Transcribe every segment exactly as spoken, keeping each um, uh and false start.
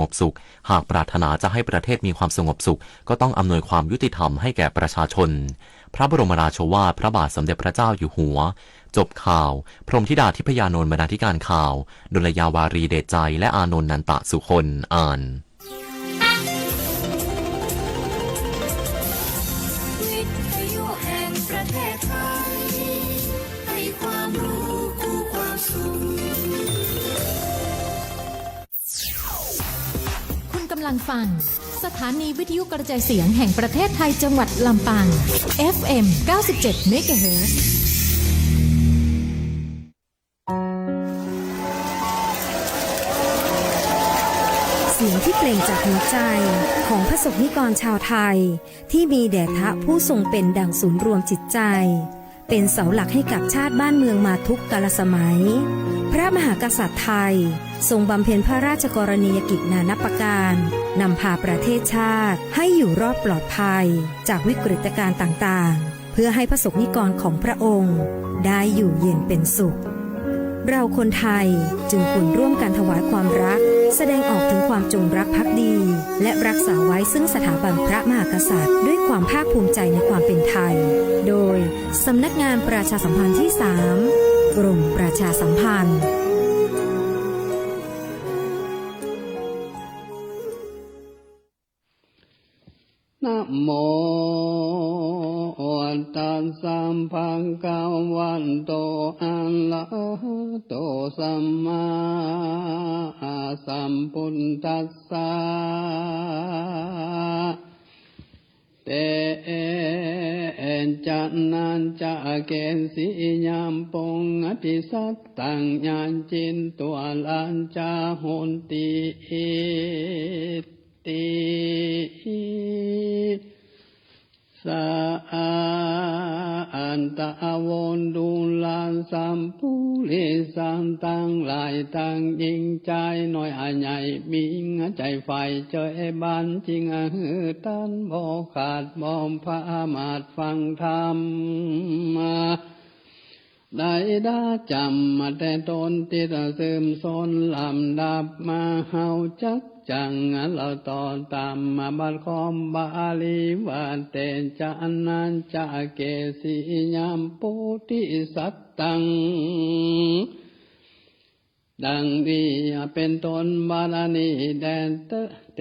งบสุข หากปรารถนาจะให้ประเทศมีความสงบสุข ก็ต้องอำนวยความยุติธรรมให้แก่ประชาชน พระบรมราโชวาทพระบาทสมเด็จพระเจ้าอยู่หัว จบข่าว พรหมธิดาทิพยานนท์ บรรณาธิการข่าว ดลยาวารีเดชใจ และอานนท์ นันตะสุคน อ่าน วิทยุแห่งประเทศไทย ให้ความรู้คู่ความสุข คุณกำลังฟัง สถานีวิทยุกระจายเสียงแห่งประเทศไทย จังหวัดลำปาง เอฟเอ็ม เก้าสิบเจ็ด เมกะเฮิรตซ์ เสียงที่เปล่งจากหัวใจของพระสงฆ์นิกรชาวไทย ที่มีแด่พระผู้ทรงเป็นดั่งศูนย์รวมจิตใจ เป็นเสาหลักให้กับชาติบ้านเมืองมาทุกกาลสมัย พระมหากษัตริย์ไทยทรงบำเพ็ญพระราชกรณียกิจนานับประการ นำพาประเทศชาติให้อยู่รอดปลอดภัยจากวิกฤตการณ์ต่างๆ เพื่อให้พระสงฆ์นิกรของพระองค์ได้อยู่เย็นเป็นสุข เราคนไทยจึงควรร่วมกันถวายความรัก แสดงออกถึงความจงรักภักดี และรักษาไว้ซึ่งสถาบันพระมหากษัตริย์ ด้วยความภาคภูมิใจในความเป็นไทย โดยสำนักงานประชาสัมพันธ์ที่สาม กรมประชาสัมพันธ์ นะโม ตัสสะ ภะคะวะโต อะระหะโต สัมมาสัมพุทธัสสะ เต จะ นะ จะ เก สิ ยะ ปุง อ ติ สัตตัง ยะ จิต ตัง วา จา โหติ อิ ติ สะ อัตตะ โว ดูรา สัพ ปุริสะ ตังหลาย ตังญิงจายน้อยอะใหญ่ มีใจ๋ใฝ่เจยบาน จิ่งอะหื้อต้านบ่ขาด บ่ผามาดฟังธรรม ได้ดาจ๋ำมาแต่ต้น ติดสืบสนลำดับมา เฮาจักจั่งเล่าต่อต๋ามมา บัดคำบาลีว่า เต จะ นะ จะ เก สิ ยะ ปุง อ ติ สัตตัง ดังนี้เป๋นต้น บาดนี้แด่เต๊อะ เต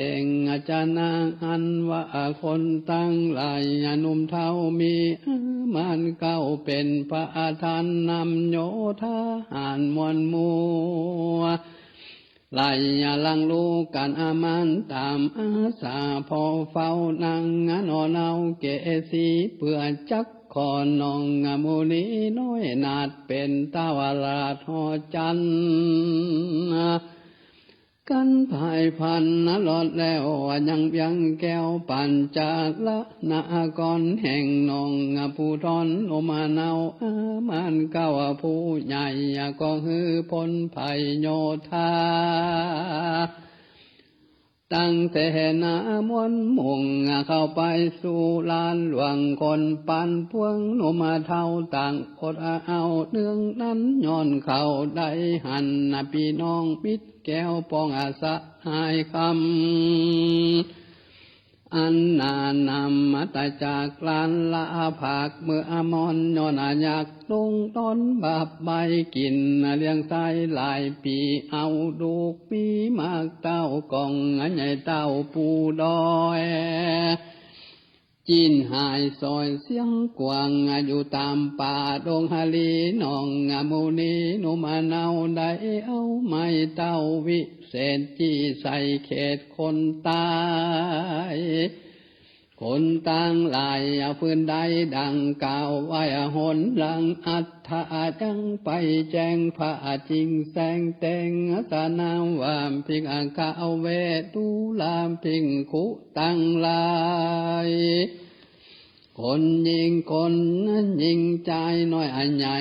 จะ นะ อันว่าคนตังหลาย หนุ่มเฒ่ามีอาม่านเก๊า เป๋นประธานนำโยธาหารมวลหมู่ ไล่หลังลูกกั๋นอาม่านต๋ามอาสา ผ่อเฝ้านังหน่อเนาเกสี เปื้อจัก ขอน้องมุนีน้อยนาฏ เป๋นต้าวราชหอจันทร์ กั๋นภายพันธุ์ รอดแล้วยังเวียงแก้ว ปัญจาลนครแห่งน้องผู้ต้อนหนุ่มเนา อาม่านเก๊าผู้ใหญ่ ก็หื้อผลภัยโยธา ตั้งเสนามวลมุ่งเข้าไปสู่ลานหลวง คนปานปวงหนุ่มเฒ่าต่างอดเอาเนืองนั้น ย้อนเข้าได้หันปี้น้องมิตรแก้วปองสหายคำ อันนานำมาแต่จากลานละภาคเมือมอน ย้อนอยาก ลงต้อนบาปใบกิ๋นเลี้ยงสายหลายปี๋ เอาดูกมีมากเต้าก่อง ใหญ่เต้าปูดอย จีนหายซอยเสียงกว้าง อยู่ต๋ามป่าดงหลี น้องมุนีหนุ่มเนาได้เอาไม้เต้าวิเศษ จี้ใส่เขตคนต๋าย คนตังหลายเอาฟืนได้ดังกล่าวไว้ หนหลังอัฏฐะยังไปแจ้ง พระจิ่งแสงแตงสนามว่า ภิกขะเวสสุราภิกขุตังหลาย คนญิงคนญิงจายน้อยใหญ่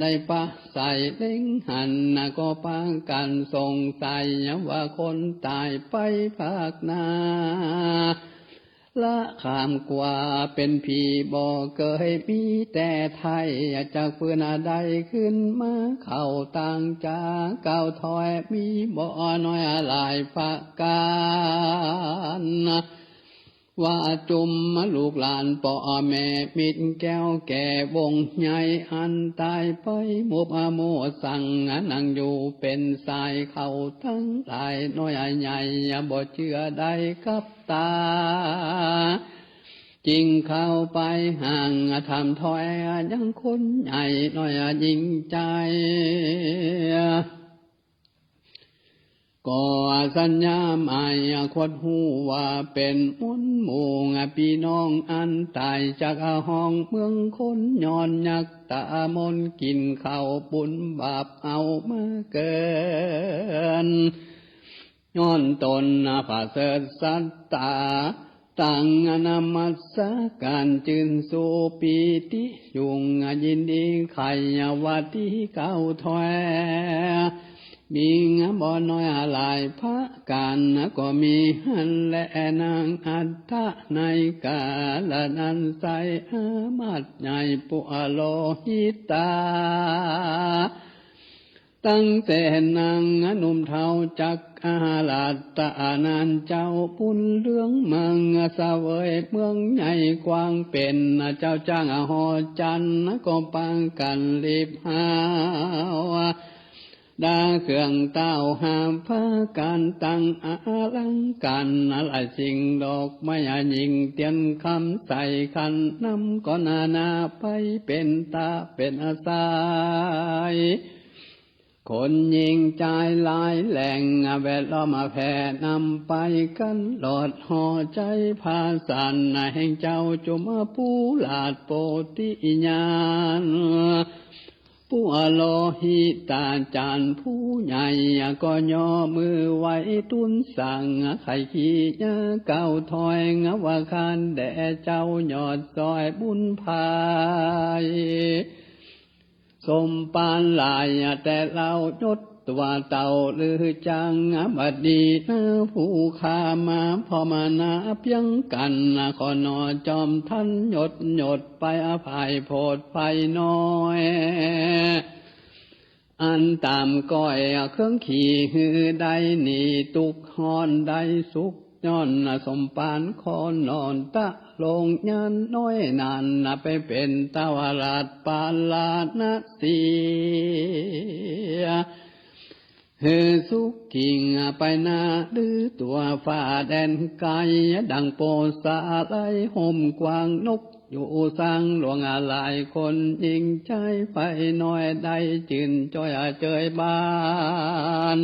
ได้ปะใสเล็งหัน ก็ปากั๋นสงสัยว่าคนต๋ายไปภาคไหน ละข้ามกว่าเป๋นผีบ่เกยมีแต่ไท้ จักปืนได้ขึ้นมาเข้าตังจ๋า ก้าวถอยมีบ่น้อยหลายประก๋าน ว่าจุมลูกหลานป้อแม่มิตรแก้วแก่วงใหญ่ อันต๋ายไปหมบหมู่สัง นั่งอยู่เป๋นสายเขาตังหลาย น้อยใหญ่บ่เจื้อได้กับต๋า จึงเข้าไปห่าง ถามถ้อยยังคนใหญ่ น้อยยิ่งใจ๋ ก็สัญญาหมายควรฮู้ว่าเป๋นมนต์หมู่ ปี้น้องอันต๋ายจากห้องเมืองคน ย้อนยักต๋ามนต์กิ๋นข้าวบุญบาปเอามาเกิน ย้อนต๋นประเสริฐสัตต๋า ตั้งนมัสก๋านจื่นสู่ปีติ ยุ่งยินดีใค่ว่าตี้ก้าวถอย มีบ่น้อยหลายประก๋าน ก็มีหั้นแลนางอัฏฐะ ในก๋าละนั้นไส้อามาตย์ใหญ่ปุโรหิตา ตั้งแต่นางหนุ่มเฒ่าจักอาราธนาเจ้าบุญเรืองเมือง เสวยเมืองใหญ่กว้างเป๋นเจ้าจ้างหอจันทร์ ก็ปางกั๋นรีบหาว ดาเครื่องต้าวหาบผ้าก๋านตั้งอลังก๋าน หลายสิ่งดอกไม้ยิ่งเตียนคำใส่ขันนำ ก็นานาไปเป๋นต๋าเป๋นอาศัย คนหญิงจายหลายแหล่ง แวดล้อมแผ่นำไปกั๋น หลอดห่อใจ๋ผาสันแห่งเจ้าจุมภูราชโปธิญาณ ปุโรหิตาจ๋ารย์ผู้ใหญ่ ก็ย่อมือไหว้ตุ๊นสัง ใค่เคียก้าวถอย ว่าขานแด่เจ้ายอดซอยบุญภาย สมภารหลายแต่เล่ายศว่าเต้าหรือจาง บัดนี้นาผู้ข้ามาพร้อมนาเพียงกั๋น ขอหนอจอมทัณฑ์ยศยศไปอภัยโผดภัยน้อย อันต๋ามก้อยเครื่องขี่หื้อได้หนีตุ๊กข์ฮ้อนได้สุข ย้อนสมภารขอนอนตะลงญาณน้อยนั้น ไปเป๋นเต้าราชปาราณสี หื้อสุขขิ่งไปนาลือตั๋วฟ้าแดนไก๋ ดั่งโปสาไลห่มกว้างนก อยู่สร้างหลวงหลายคน หญิงจายฝ่ายน้อยได้จื่นจ้อยเจยบาน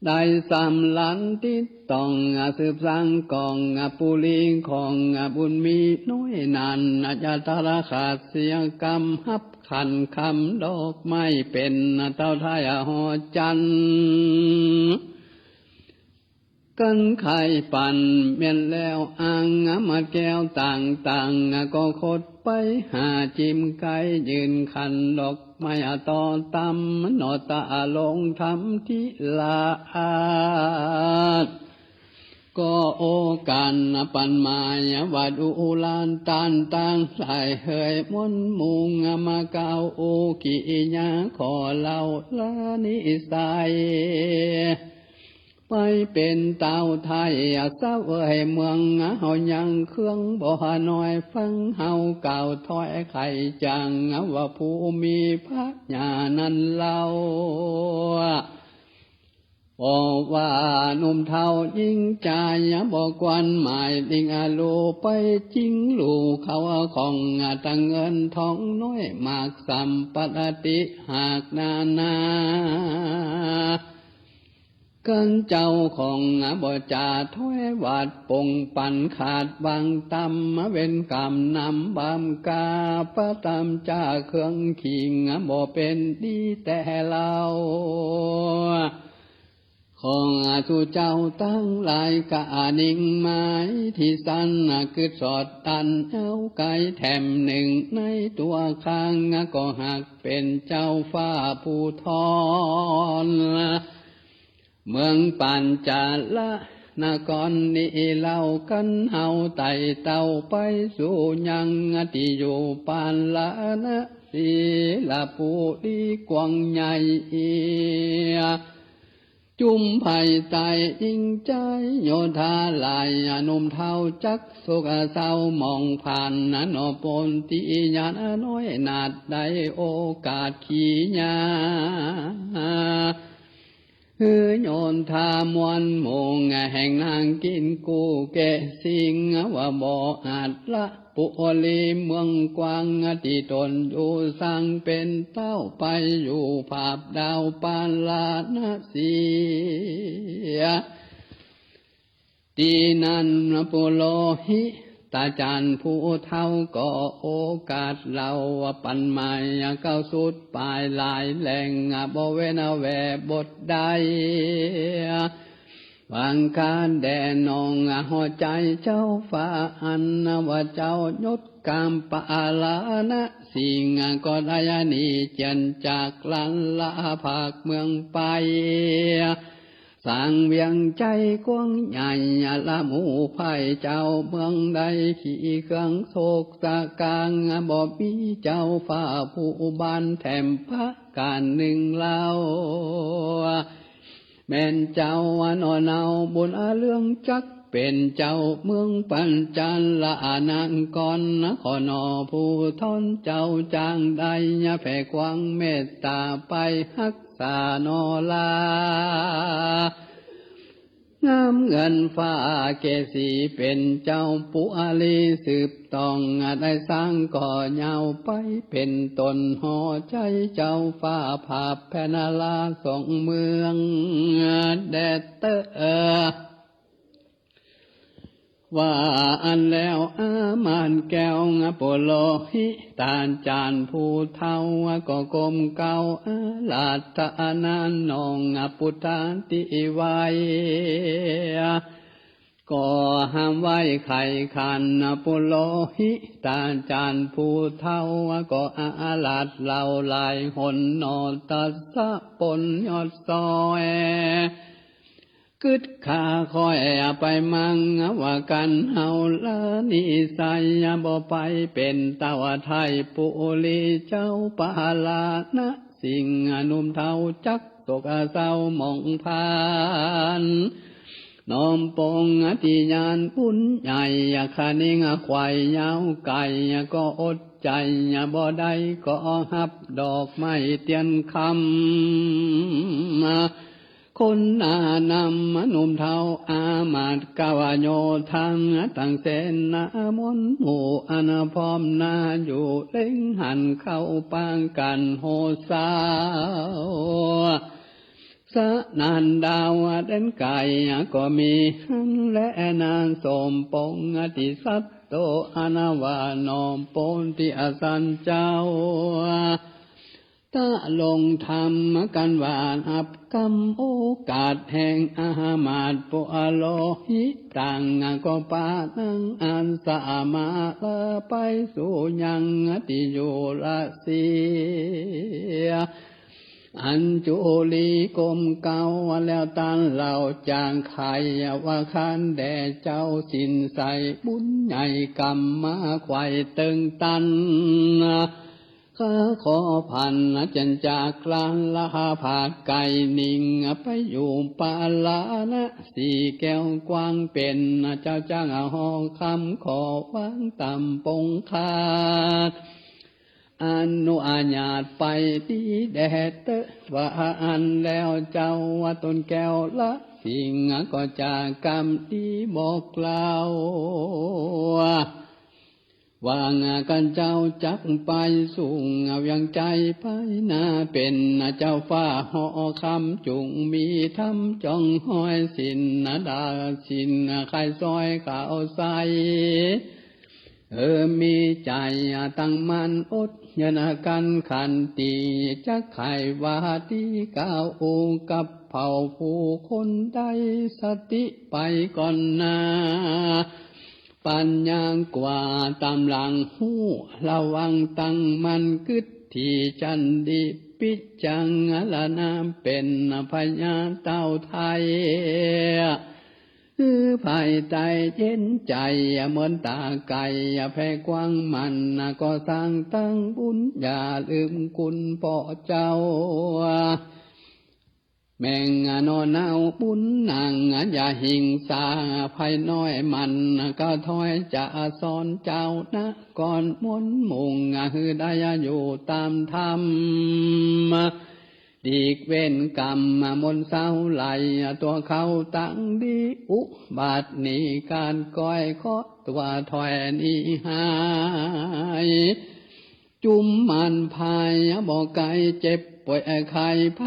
ได้สำราญติดต้องสืบสร้างกองปุรีของบุญมีน้อยนั้น อย่าทรหดเสียกำ ฮับขันคำดอกไม้เป๋นเต้าไท้หอจันทร์ กั๋นไข่ปันเมียนแล้วอ่างมาแก้วต่างๆ ก็ขดไปหาจิมไก๋ ยื่นขันดอกไม้ต่อตำ หนอตะลงธรรมธิราช ก็โอการปันหมายว่าดูหลานต้านตังหลายเหย มนต์หมู่มาก้าวอุกิยา ขอเล่าละนิสัย ไปเป๋นเต้าไท้เสวยเมือง เฮายังเคืองบ่น้อย ฟังเฮาก้าวถอยไขจ๋าง ว่าผู้มีพระญาณนั้นเล่า บอกว่าหนุ่มเฒ่าหญิงจายบ่ควรหมาย ลิงอรูปไปจิงลู่เข้าของ ตังเงินทองน้อยมากสัมปติหากนานา กั๋นเจ้าของบ่จ๋าถ้อยหวาดปงปันขาดวางตำ เว้นกรรมนำบาปกา ประตำจากเครื่องขิง บ่เป๋นดีแต่เล่า ของสู่เจ้าตังหลายกะนิ่งหมายตี้สัน กึ๊ดสอดตันเอาไก๋แถมนึ่ง ในตั๋วข้างก็หากเป๋นเจ้าฟ้าผู้ทอน เมืองปัญจาละ นครนี้เล่า กันเฮาไต่เต้าไปสู่ยังตี้อยู่ปาราณสี ละปุรีกว้างใหญ่ จุมไพร่ใต้ยิ่งใจ๋ โยธาหลายหนุ่มเฒ่า จักสุขเศร้าหมองผ่าน นอปนตี้ญาติน้อยนาฏ ได้โอกาสขี่ยา หื้อโยธามวลหมู่ แห่งนางกินกู้เกสิง ว่าบ่อาจละปุรีเมืองกว้าง ตี้ต๋นอยู่สร้างเป๋นเต้า ไปอยู่ผาบดาวปาราณสี ตี้นั้นปุโรหิตาจ๋ารย์ผู้เฒ่า ก็โอกาสเล่าปันหมาย เก้าสุดปายหลายแหล่ง บ่เว้นแว่บทใด หวังคาแด่น้องหัวใจ๋เจ้าฟ้า อันว่าเจ้ายศกามปาราณสี ก็ได้หนีเจียนจากหลานละภาคเมืองไป สร้างเวียงใจ๋กว้างใหญ่ ละหมู่ไพร่เจ้าเมืองได้ ขี่เครื่องโศกสะกาง บ่มีเจ้าฟ้าผู้บานแถมประก๋านนึ่งเล่า แม่นเจ้าหน่อเนาบุญเรือง จักเป๋นเจ้าเมืองปัญจาละนคร ขอหน่อผู้ท้อนเจ้าจางได้ แผ่ความเมตต๋าไปฮักษาหน่อลา งามเหมือนฟ้าเกสีเป๋นเจ้าปุรี สืบต้องได้สร้างก่อยาวไป เป๋นต้นหอใจ๋เจ้าฟ้าผาบแผ่นราส่งเมืองแดดเตอ ว่าอั้นแล้วอามาตย์แก้วปุโรหิตาจ๋ารย์ผู้เฒ่า ก็ก้มเกล้าอาราธนาน้องพุทธาธิไว ก็ห้ามไหว้ไขขันปุโรหิตาจ๋ารย์ผู้เฒ่า ก็อาราธเล่าหลายหนหนอ ตัดสะปนยอดซอย กึ๊ดข้าค่อยไปมั่ง ว่ากั๋นเฮาละนิสัย บ่ไปเป๋นเต้าไทยปุรี เจ้าปาราณสี หนุ่มเฒ่าจักตกเศร้าหมองพาน น้อมปงอธิญาณบุญใหญ่ คะนิงไขว่ยาวไกล ก็อดใจ๋บ่ได้ ก็ฮับดอกไม้เตียนคำ คนหน้านำหนุ่มเฒ่าอามาตย์กาวโยธา ตั้งเสนามนหมู่อันพร้อมหน้าอยู่ เล็งหันเข้าปางกั๋นโหดเศร้า สะนานดาวเด่นไกลก็มีหั้นแล นานสมปองตี้สัตโต อันว่าน้อมโปนตี้อาสันเจ้า ตะลงธรรมกั๋นว่าฮับกำโอกาสแห่งอามาตย์ปุโรหิตัง ก็ปะนางอันสามาละไปสู่ยังตี้อยู่ละเสีย อัญจุลีก้มเกล้าแล้วต้านเล่าจางไข ว่าข้านแด่เจ้าสินใสบุญใหญ่กำมาไขว่เติงตัน ข้าขอผันเจียนจากลานละผาคไกล นิ่งไปอยู่ปาราณสีแก้วกว้าง เป๋นเจ้าจักหอคำ ขอวางต๋ามปงข้า อนุญาตไปดีแด่เต๊อะ ว่าอั้นแล้วเจ้าว่าต้นแก้วละสิงห์ก็จากกำตี้บอกเล่า ว่ากั๋นเจ้าจักไปสู่เวียงใจ๋ไปหน้า เป๋นเจ้าฟ้าหอคำ จุ่งมีธรรมจ้องห้อยสินดาสิน ไขซอยขาวใส เออ มีใจ๋ตั้งมั่นอดเยือนกั๋นขันติ จักไขว่าตี้กล่าวอู้กับเผ่าผู้คนได้สติไปก่อนหน้า ปัญญากว่าต๋ามหลังฮู้ ระวังตั้งมั่นกึ๊ดตี้จันดี พิจารณาเป๋นพญาเต้าไทย คือภายใต้เย็นใจ๋ เหมือนต๋าไก่แผ่กว้าง มันก็สร้างตังบุญ อย่าลืมคุณพ่อเจ้า แม่งหน่อเนาบุญนัง อย่าหิงสาภายน้อย มันก็ถ้อยจะสอนเจ้า นครมนต์มุ่งหื้อได้อยู่ต๋ามธรรม หลีกเว้นกรรมมนต์เศร้าไหล ตั๋วเขาตังดีอุบัติ นี้การก้อยเคราะห์ตั๋วถ้อยนี้หาย จุมมันภัยบ่ไกล เจ็บป่วยไข้พ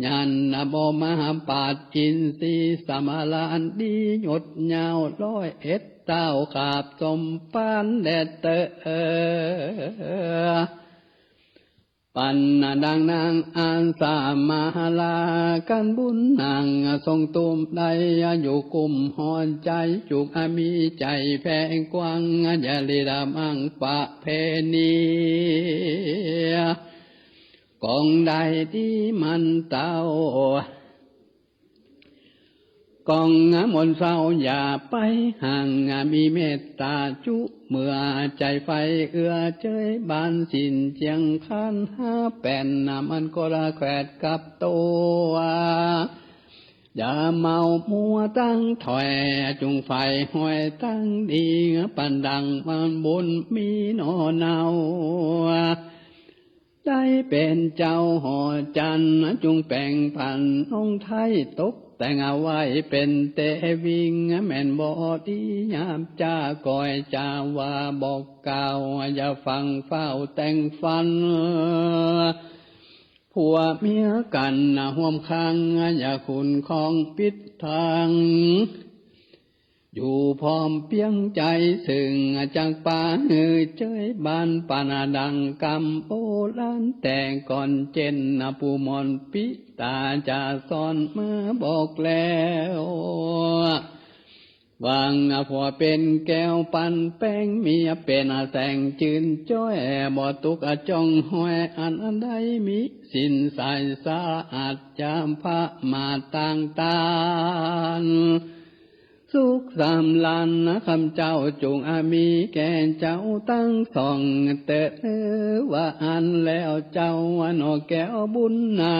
ยาธิบ่มาปาด อินทรีย์สำราญดี ยศยาวร้อยเอ็ดเต้า ขาบสมปานแลเต๊อะ ปันดังนางอาสามาลา กันบุญนางทรงตุ้มได้ อยู่กุมหัวใจ๋ จุกมีใจ๋แผ่กว้าง อย่าลีลามังประเพณี กองได้ดีมันเต้า กองมนต์เศร้าอย่าไปห่าง มีเมตต๋าจุ เมื่อใจ๋ใฝ่เอื้อเจย บานสิ้นเจียงคันหาแป้น มันก็ละแขวดกับตั๋ว อย่าเมามัวตังถ้อย จุ่งใฝ่ห้อยตังดี ปันดังมันบุญมีหน่อเนา ได้เป๋นเจ้าหอจันทร์ จุ่งแป๋งปันน้องไท้ ตกแต่งเอาไว้เป๋นเตวิง แม่นบ่ดีหยาบจ๊า ก้อยจ๋าว่าบอกกล่าว อย่าฟังเฝ้าแต่งฝัน ผัวเมียกั๋นห่วมข้าง อย่าขุนของปิดทาง อยู่พร้อมเปียงใจ๋ ซึ่งจักปาหื้อเจย บานปันดังกำโบราณ แต่ก่อนเจ้น ปู่หมอนปิต๋าจะสอนมาบอกแล้ว วางผัวเป๋นแก้วปันแป้ง เมียเป๋นแสงจื้นจ้อย บ่ตกจ่องห้อย อันใดมีศีลใสสะอาด จาพระมาตางตาน สุขสำราญนะ คำเจ้าจุ่งอามีแก่เจ้าตังสองเต๊อะ ว่าอั้นแล้วเจ้าหน่อแก้วบุญนา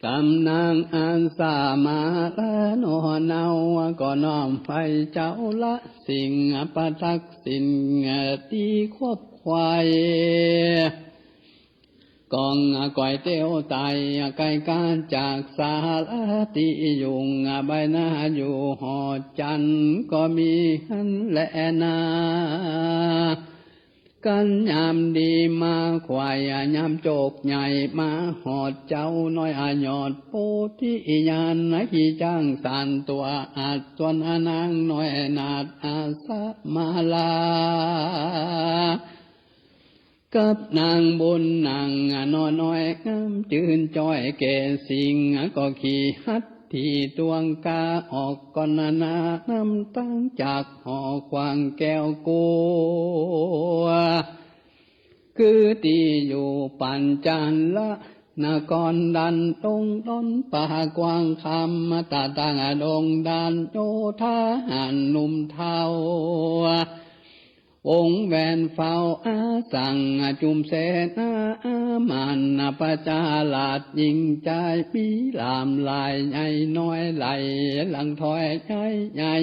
กำนางอาสามาลาหน่อเนา ก็น้อมใฝ่เจ้าละสิ่งประทักษิณตี้ควบควาย กองก๋อยเตี๋ยวไต ไก่กาจากสาลาตี้ยุง ใบหน้าอยู่หอจันทร์ ก็มีหั้นแลนา กันยามดีมาควาย ยามโจกใหญ่มาหอดเจ้าน้อย อยอดโพธิญาณ ขี่จ๊างสานตั๋วอาด ส่วนนางน้อยนาฏอาสามาลา กับนางบุญนางหน่อน้อย งามจื้นจ้อยแก่สิ่ง ก็ขี่ฮัตถีตวงกา ออกก่อนนานำตังจากหอขวางแก้วกัว คือตี้อยู่ปัญจาละนครดันดงดอนป่ากว้าง คำตะตางดงดันโยธา หาหนุ่มเฒ่า วงแหวนเฝ้าอาสัง จุมเสนาอามาน ประชาราษฎร์ยิ่งใจ๋ มีหลามหลายใหญ่น้อย ไหลหลังถ้อยใหญ่ใหญ่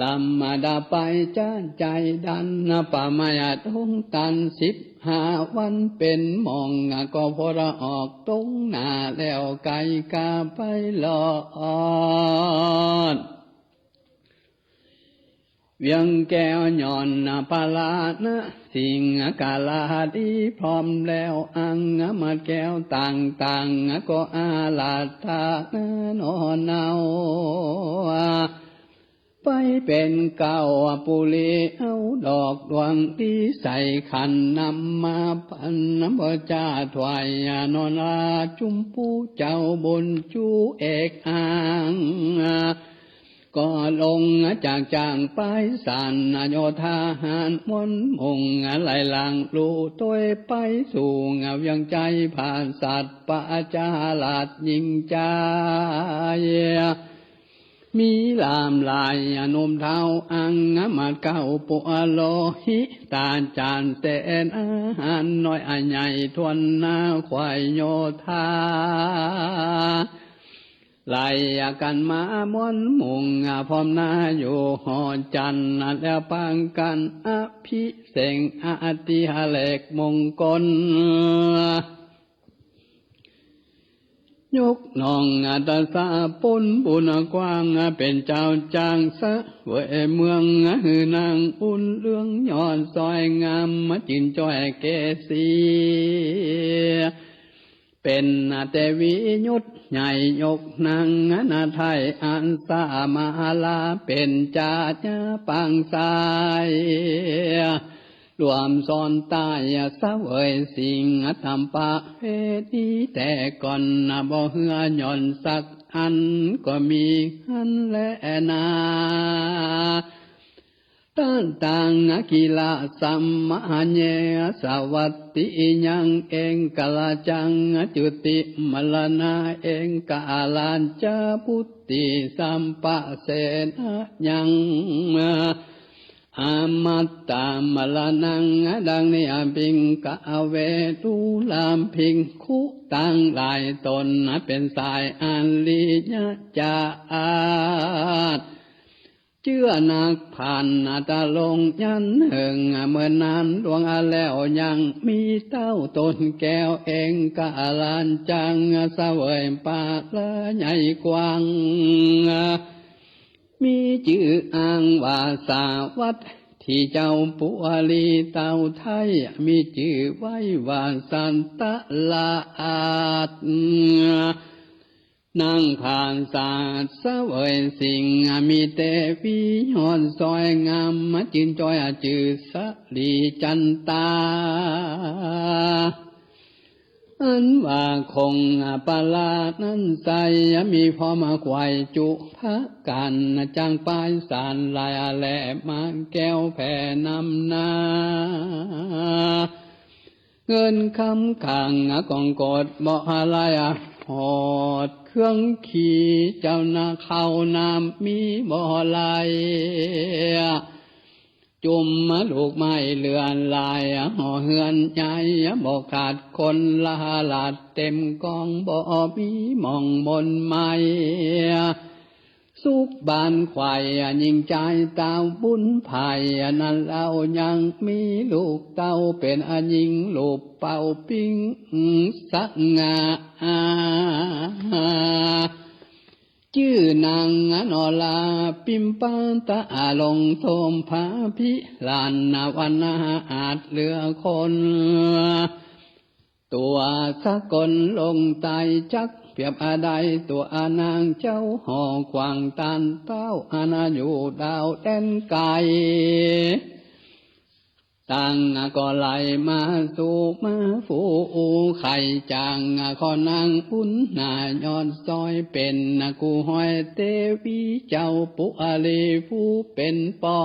ลำดาไปจ้าใจ๋ดัน ประมาณดงตันสิบห้าวัน เป๋นหม่องก็พอละออกตรงหน้า แล้วไก่กาไปรอด เวียงแก้วหย่อนพระราณสิงหราดีพร้อมแล้ว อังมาแก้วต่างๆ ก็อาราธนาหน่อเนา ไปเป๋นเก้าปุรี เอาดอกดวงดีใส่ขัน นำมาปันพระเจ้าถวาย หน่อเนาจุมปู่เจ้าบุญจูเอกอัง ก็ลง งจากจ้างไปสานโยธาหารมวลมุ่ง ไล่หลังลู่ตวยไปสู่เวียงชัย ผาสัตว์ประชาราชยิ่งใจ๋ มีหลามหลายหนุ่มเฒ่าอัง มาเก้าปัวโลหิตาจารย์ เสนาหารน้อยใหญ่ถ้วนหน้า ขวายโยธา ไล่กั๋นมามวลมุ่ง พร้อมหน้าอยู่หอจันทร์ แล้วปางกั๋นอภิเษกอติเรกมงคล ยกน้องอัตตสาผลบุญกว้าง เป๋นเจ้าจ้างเสวยเมือง หื้อนางบุญเรืองยอดสวยงาม มาจืนจ้อยเกศรี เป๋นเตวียศใหญ่ยกนางนาไทย อันสามาลาเป๋นจาญาปางสาย รวมสอนตายเสวยสิ่ง ต๋ามประเพณีแต่ก่อน บ่เหือหย่อนสักอัน ก็มีหั้นแลนา ตังตังกิลสมเย สวัตติยัง เองกราจัง จุติมรณา เองกราชปุตติ สัมปเสนยัง อมตะมรณัง ดังนี้ ภิกขเว ดูราภิกขุตังหลายต๋น เป๋นสายอริยะจาต เจื้อนักผ่านตะลงยันเหิง เมื่อนานล่วงแล้วยังมีเต้าต๋นแก้ว เองกราจัง เสวยปาละใหญ่กว้าง มีจื้ออ้างว่าสาวัตถีเจ้าปุรีเต้าไทย มีจื้อไว้ว่าสันตราช นางผาสาทเสวยสิ่ง มีเตวียอดสวยงาม มาจืนจ้อยจื้อสะหลีจันตา อันว่าคงประลานั้นไซร้ มีพร้อมขวายจุภักกั๋น จ้างไปสานหลายแล มาแก้วแผ่นำหน้า เงินคำขังกองกฎบ่หลาย หอดเครื่องขี่เจ้านาเข้าน้ำมีบ่หลาย จุ่มลูกไม้เลื่อนหลาย หอเฮือนใหญ่บ่ขาดคน ละหลาดเต็มกอง บ่มีหม่องหม่นไหม สุขบานไขว่ ยิ่งจายเต้าบุญไพร่ นั้นเล่ายังมีลูกเต้า เป๋นหญิงลูกเป่าปิ้งสง่า จื้อนางนอราปิมปาตะ ลงโสมภาพิลาน วรรณะอาจเหลือคน ตั๋วสกลลงใต้จักเปรียบใด ตั๋วนางเจ้าหอขวางต้านเต้า อันอยู่ดาวแดนไกล ต่างก็ไหลมาสู่มาฟู่ไข่ จางขอนางบุญนายอดสวย เป๋นกู้ห้อยเตวีเจ้าปุรีผู้เป๋นป้อ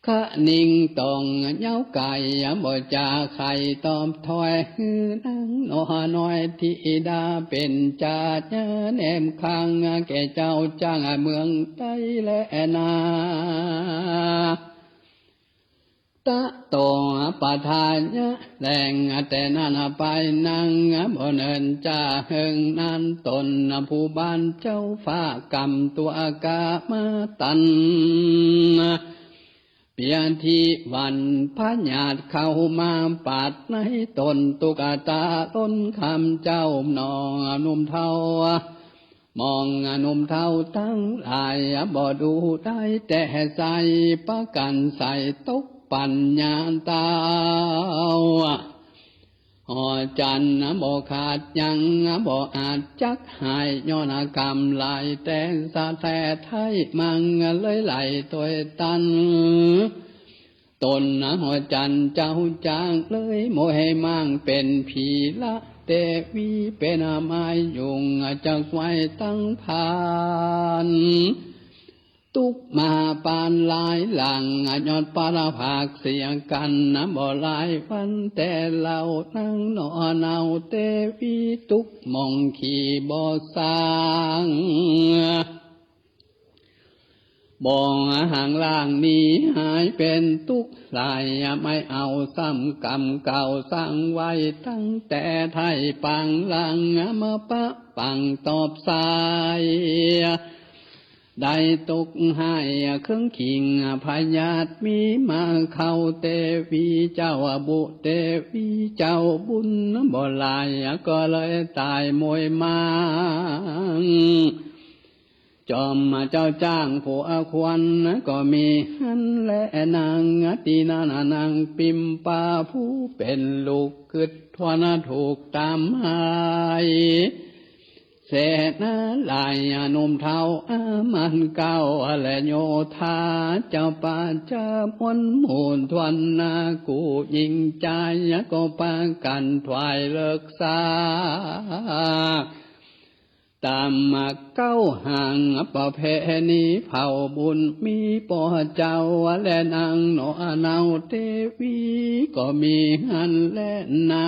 คะนิงต้องเหย้าไก่ บ่จาใค่ตอบถ้อย หื้อนางหนอน้อยธิดา เป๋นจาญาแนมข้าง แก่เจ้าจ้างเมืองใต้แลนา ตะโตปะทายะแลง แต่นั้นไปนาง บ่เนินจาเหิงนาน ต๋นผู้บ้านเจ้าฟ้ากำตั๋วกามาตัน เปียธิวันพญาติเข้ามาปาดในต๋น ตุ๊กตาล้นคำเจ้าหนอหนุ่มเฒ่า มองหนุ่มเฒ่าตังหลาย บ่ดูได้แต่ใส ประกั๋นใสตกปั๋ญญาเต้า หอจันทร์บ่ขาดยัง บ่อาจจักหาย ย้อนกรรมหลายแต่สะแท้ไท้ มั่งเลยไหลตวยตัน ต๋นหอจันทร์เจ้าจางเลย โมยมั่งเป๋นผีละ เตวี เป๋นไม้ยุ่งจักไหว้ตังพาน ตุ๊กข์มาปานหลายหลัง ยอดปราภาคเสียกั๋น บ่หลายวันแต่เล่า นางหนอเนาเตวี ตุ๊กข์หม่องขี้บ่สร้าง บ่ห่างล้างหนีหายเป๋นตุ๊กข์หลาย บ่เอาซ้ำกรรมเก่าสร้างไว้ ตั้งแต่ไท้ปางหลัง มาปะปังตอบสาย ได้ตกห้ายเคืองขิง พยาธิมีมาเข้า เตวีเจ้าบุ เตวีเจ้าบุญบ่หลาย ก็เลยต๋ายโมยหมาง จอมเจ้าจ้างผู้ควรก็มีหั้นแล นางตี้นั้นนางปิมปา ผู้เป๋นลูกกึ๊ดทวนถูกต๋ามหาย เสนาหลายหนุ่มเฒ่าอามาตย์เก๊า และโยธาเจ้าป่าเจ้ามนต์หมู่ทวนนากู้ ญิงจายก็ปากั๋นถวายเลิกซา ต๋ามมาเก๊าห่างประเพณีเผาบุญ มีป้อเจ้าและนางหนอเนาเตวี ก็มีหั้นแลนา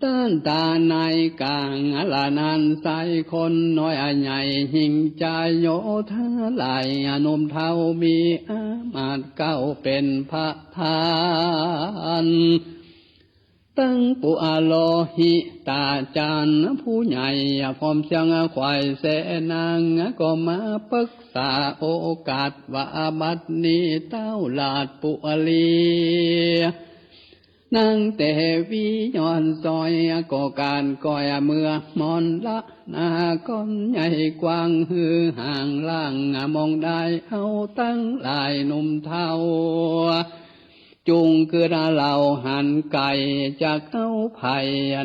ต้านต๋าในก๋างละนั้น ชายคนน้อยใหญ่ ญิงจายโยธาหลาย หนุ่มเฒ่ามีอามาตย์เก๊าเป๋นประธาน ตึงปุโรหิตาจารย์ผู้ใหญ่ พร้อมเสียงขวายเสนาง ก็มาปึกษาโอกาสว่า บัดนี้เต้าราชปุรี นางเตวีย้อนซอย ก็ก๋านก้อยเมือมอนละ นาก้อนใหญ่กว้าง หื้อห่างล้าง มองได้เอาตังหลาย หนุ่มเฒ่า จุ่งกึ๊ดเล่าหันไก๋ จักเอาใผ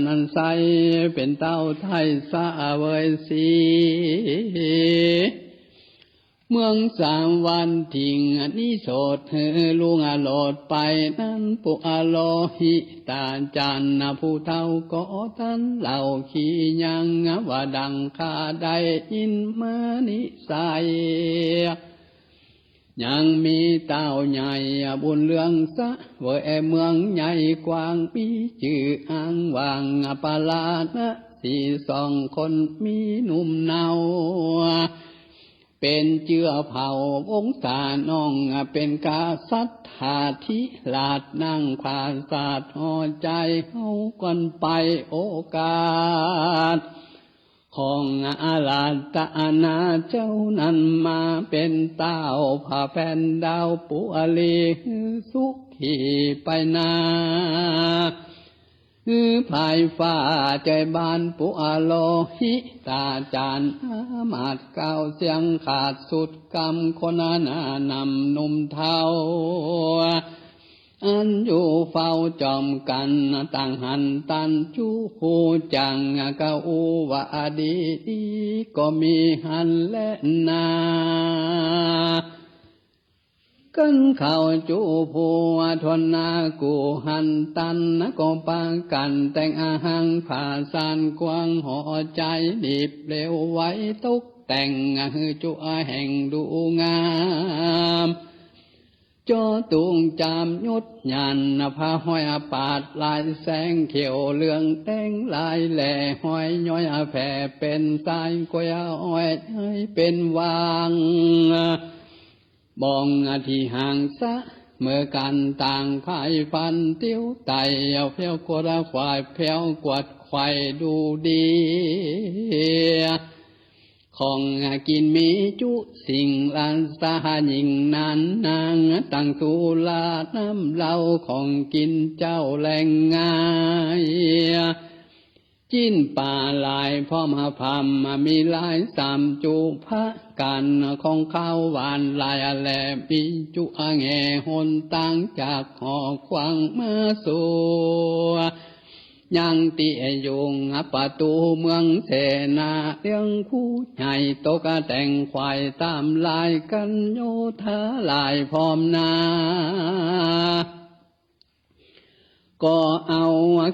นั้นใส่ เป๋นเต้าไท้เสวยสี เมืองสาวัตถิง นิโสดหื้อลุงโลดไป นั้นปุโรหิตาจารย์ผู้เฒ่าก็ตันเล่าขี้ยัง ว่าดังข้าได้ยินมานิสัย ยังมีเต้าใหญ่บุญเรืองเสวยเมืองใหญ่กว้าง มีจื้ออ้างว่างปราณสีสองคน มีหนุ่มเนา เป๋นเจื้อเผ่าวงศาน้อง เป๋นกษัตริย์ธิราช นางผาสาทย์หอใจ๋เฮาก่อนไป โอกาสของอาราธนาเจ้านั้นมา เป๋นเต้าผาแผ่นดาวปุรี หื้อสุขีไปนา หื้อผายฟ้าใจ๋บ้านปุโรหิตาจารย์ อามาตย์เก๊าเสียงขาดสุดกำ คนหน้านำหนุ่มเฒ่า อันอยู่เฝ้าจอมกั๋น ต่างหันตันจูผู้จัง ก็อู้ว่าดีดี ก็มีหั้นแลนา กั๋นเข้าจูผู้ทวนนากู้หันตัน ก็ปากั๋นแต่งอาหังผ้าสานกว้างหอใจ๋ รีบเร็วไวตกแต่งหื้อจั๊วแห่งดูงาม จ๋อตุงจามยศหยันต์ ผ้าห้อยปาดลายแสง เขียวเหลืองแดงลายแหล่ ห้อยย้อยแผ่เป๋นสาย ก้อยห้อยให้เป๋นวาง บ่องอธิหังเสมอกั๋น ต่างผายฟันเตี้ยวไต่ เอาแผ้วกวาดขวาย แผ้วกวาดไขว่ดูดี ของกิ๋นมีจุสิ่ง ราชาหญิงนั้นนาง ตังสุราน้ำเหล้า ของกิ๋นเจ้าแหล่งง่าย จิ๊นป๋าหลายพร้อมผำ มีหลายสามจุประก๋าน ของคาวหวานหลายแหล่ มีจุแง่หนตาง จากหอขว้างมาสู่ ยังตี้ยุงประตู๋เมืองเสนา เรื่องผู้ใหญ่ตกแต่งขวาย ต๋ามลายกั๋นโยธาหลายพร้อมนา ก็เอา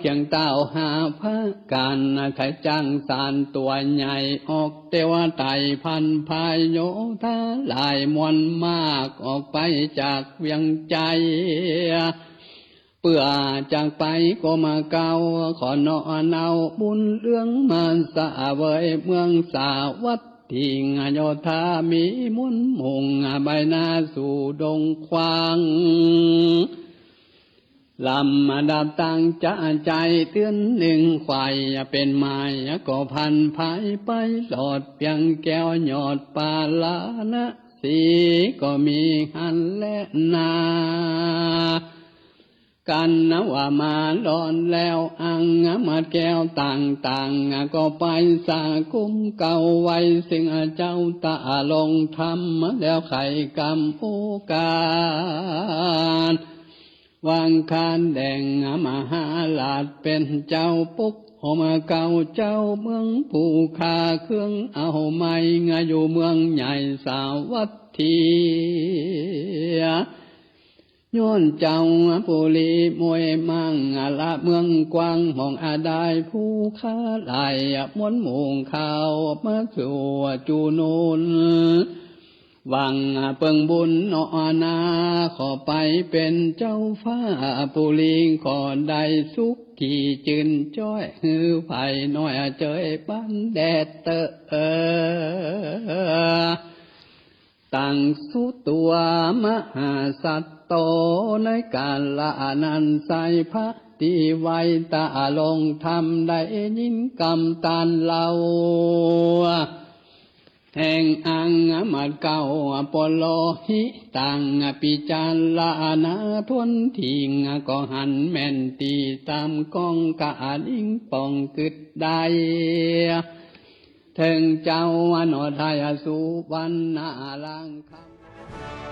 เคียงเต้าห้าพระกัณฑ์ ไถ่จั้งสารตั๋วใหญ่ออก เตียวไต่พันพายโยธาหลายมวลมาก ออกไปจากเวียงไจ้ เปื้อจักไปกรมเกล้า ขอน้อมเอาบุญเรื่องมาเสวย เมืองสาวัตถี โยธามีมวลมุ่ง ไปหน้าสู่ดงควาง ลำดับตั้งจะใจ๋เตื้อนนึ่ง ใค่เป๋นไม้ก็พันพายไป หลอดเวียงแก้วยอดปาราณสี ก็มีหั้นแลนา กั๋นว่ามาฮอดแล้ว อังหมัดแก้วต่างๆ ก็ไปสากุมเกล้าไว้ ซึ่งเจ้าต๋าลงธรรม แล้วใค่กำโอกาส วางคานแด่งมหาราชเป๋นเจ้า ปกครองเกล้าเจ้าเมือง ผู้ฆ่าเครื่องเอาไม้ อยู่เมืองใหญ่สาวัตถี ย้อนเจ้าปุรีมวยมังละเมืองกว้าง ห้องอาดายผู้ฆ่าหลาย มวลหมู่เข้ามาสู่จุนุน หวังเปิงบุญน้อนา ขอไปเป๋นเจ้าฟ้าปุรี ขอได้สุขีจื้นจ้อย หื้อไผ่น้อยเจยปันแดดเตอะ ตังสุตัวมหาสัตโต ในกาละนั้นไส้พระตี้ไหว้ต๋าลงธรรม ได้ยินกำตันเล่า แห่งอังหมัดเกล้าปุโรหิตตัง ปิจารณาถ้วนถิง ก็หันแม่นตี้ต๋ามก้อง กะนิ่งป่องกึ๊ดได้ เถิงเจ้าอโนไทยสุวรรณาลังคำ